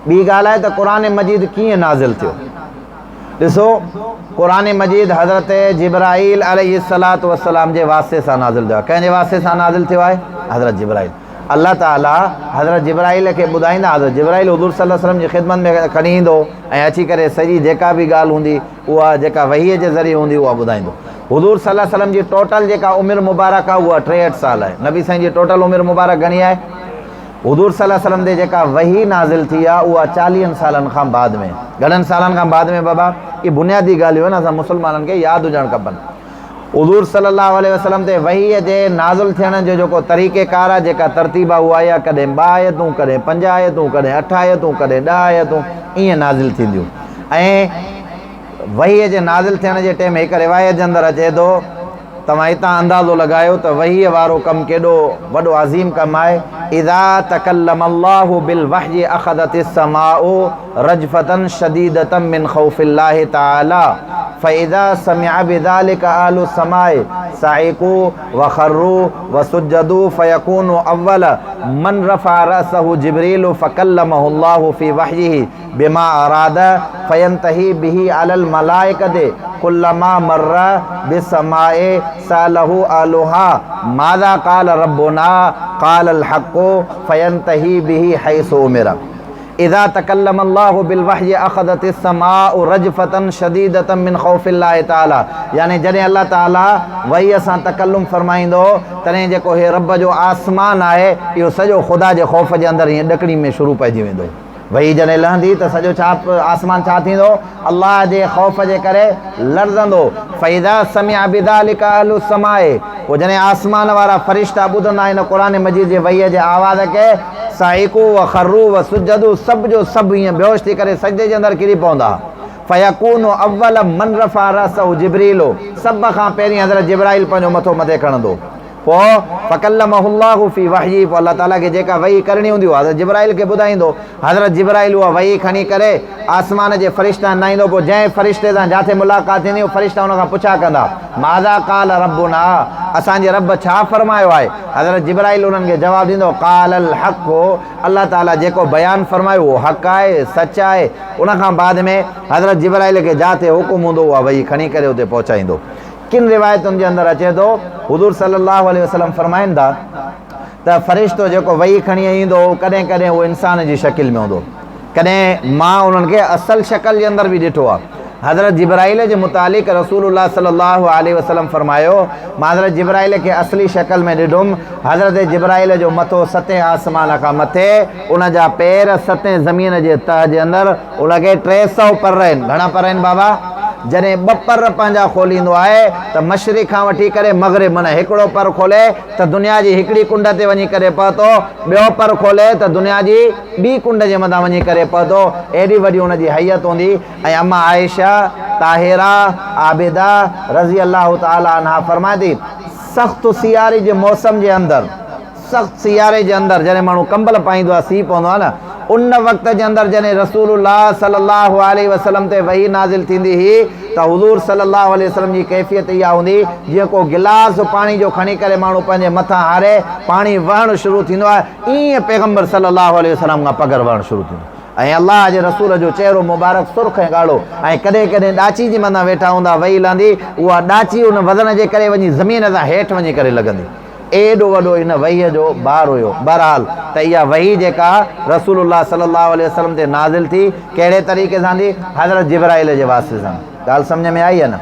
ٻي ڳالهه آهي ته قرآن مجيد ڪيئن نازل ٿيو. ڏسو قرآن مجيد حضرت جبرائيل عليه الصلوة والسلام جي واسطي سان نازل ٿيو آهي. ڪنهن جي واسطي سان نازل ٿيو آهي؟ حضرت جبرائيل. الله تعالي حضرت جبرائيل کي ٻڌائيندا، حضرت جبرائيل حضور صلي الله عليه وسلم جي خدمت ۾ کڻي ايندو ۽ اچي ڪري سڄي جيڪا به ڳالهه هوندي اها جيڪا وحي جي ذريعي هوندي اها ٻڌائيندو. حضور صلي الله عليه وسلم جي ٽوٽل جيڪا عمر مبارڪ آهي اها 63 سال آهي. نبي سائين جي ٽوٽل عمر مبارڪ گهڻي آهي؟ حضور صلي الله عليه وسلم تي جيڪا وحي نازل ٿي آهي اها چاليهن سالن کان بعد ۾. گهڻن سالن کان بعد ۾ بابا؟ اهي بنيادي ڳالهيون آهن اسان مسلمانن کي ياد هجڻ کپن. حضور صلي الله عليه وسلم تي وحي جي نازل ٿيڻ جو جيڪو طريقه ڪار آهي، جيڪا ترتيب آهي اها اها آهي ڪڏهن ٻه آيتون، ڪڏهن پنج آيتون، ڪڏهن اٺ آيتون، ڪڏهن ڏهه آيتون ائين نازل ٿينديون ۽ وحي جي نازل ٿيڻ جي ٽيم هڪ روايت جي اندر اچي ٿو، توهان هتان اندازو لڳايو ته وحي وارو ڪم ڪيڏو وڏو عظيم ڪم آهي، اذا تڪلم الله بالوحي اخذت السماء رجفة شديدة من خوف الله تعالي فاذا سمع بذلك اهل السماء صعقوا وخروا وسجدوا فيكون اول من رفع رأسه جبريل فڪلمه الله في وحيه بما اراد فينتهي به علي الملائڪة ڪلما مر بالسماء سأله اهلها ماذا قال ربنا قال الحق فينتهي به حيث امر اذا تڪلم الله بالوحي اخذت السماء رجفة شديدة من خوف الله تعالي يعني جڏهن الله تعالي وحي سان تڪلم فرمائيندو تڏهن جيڪو هي رب جو آسمان آهي اهو سڄو خدا جي خوف جي اندر هيئن ڏڪڻي ۾ شروع پئجي ويندو. وحي جڏهن لهندي ته سڄو ڇا آسمان ڇا ٿيندو؟ الله جي خوف جي ڪري لرزندو. فاذا سمع بذلک اهل السماء پوء جڏهن آسمان وارا فرشتا ٻڌندا هن قرآن مجيد جي وحي جي آواز کي، صعقوا وخروا وسجدوا سڀ جو سڀ ائين بيهوش ٿي ڪري سجدي جي اندر ڪري پوندا. فيڪون اول من رفع راسه جبريل سڀ کان پهرين حضرت جبرائيل پنهنجو مٿو مٿي کڻندو. پوء فڪلمه الله في وحيه پوء الله تعاليٰ کي جيڪا وحي ڪرڻي هوندي اها حضرت جبرائيل کي ٻڌائيندو. حضرت جبرائيل اها وحي کڻي ڪري آسمان جي فرشتن ڏانهن آڻيندو پوء جنهن فرشتي سان جاٿي ملاقات ٿيندي اهي فرشتا ان کان پڇا ڪندا ماذا قال ربنا اسان جي رب ڇا فرمايو آهي؟ حضرت جبرائيل انهن کي جواب ڏيندو قال الحق الله تعاليٰ جيڪو بيان فرمايو اهو حق آهي، سچ آهي. ان کان بعد ۾ حضرت جبرائيل کي جاٿي حڪم هوندو اها وحي کڻي ڪري اتي پهچائيندو. ڪن روايتن جي اندر اچي ٿو حضور صلي الله عليه وسلم فرمائن ٿا ته فرشتو جيڪو وحي کڻي ايندو هو ڪڏهن ڪڏهن اهو انسان جي شڪل ۾ هوندو ڪڏهن مان انهن کي اصل شڪل جي اندر به ڏٺو آهي حضرت جبرائيل جي متعلق رسول الله صلي الله عليه وسلم فرمايو مان حضرت جبرائيل کي اصلي شڪل ۾ ڏٺم حضرت جبرائيل جو مٿو ستين آسمان کان مٿي ان جا پير ستين زمين جي تهه جي اندر ان کي 300 پر آهن. گهڻا پر آهن بابا؟ جڏهن ٻه پر پنهنجا کوليندو آهي ته مشرق کان وٺي ڪري مغرب معنيٰ هڪڙو پر کولي ته دنيا جي هڪڙي ڪنڊ تي وڃي ڪري پهتو، ٻيو پر کولي ته دنيا جي ٻي ڪنڊ جي مٿان وڃي ڪري پهتو. ايڏي وڏي ان جي هيئت هوندي ۽ اما عائشه طاهره عابده رضي الله تعالٰي عنها فرمائي ٿي، سخت سياري جي موسم جي اندر، سخت سياري جي اندر جڏهن ماڻهو ڪمبل پائيندو آهي سيء پوندو آهي نه ان وقت جي اندر جڏهن رسول الله صلي الله عليه وسلم تي وحي نازل ٿيندي هئي ته حضور صلي الله عليه وسلم جي ڪيفيت اها هوندي جيئن ڪو گلاس پاڻي جو کڻي ڪري ماڻهو پنهنجي مٿان هاري پاڻي وهڻ شروع ٿيندو آهي ائين پيغمبر صلي الله عليه وسلم کان پگهر وهڻ شروع ٿيندو ۽ الله جي رسول جو چهرو مبارڪ سرخ ۽ ڳاڙهو ۽ ڪڏهن ڪڏهن ڏاچي جي مٿان ويٺا هوندا وحي لهندي اها ڏاچي ان وزن جي ڪري وڃي زمين سان هيٺ وڃي ڪري لڳندي. ايڏو وڏو ان وحيء جو بار هيو. بهرحال ته اها وحي جيڪا رسول الله صلي الله عليه وسلم تي نازل ٿي، ڪهڙي طريقي سان ٿي؟ حضرت جبرائيل جي واسطي سان. ڳالهه سمجهه ۾ آئي يا نه؟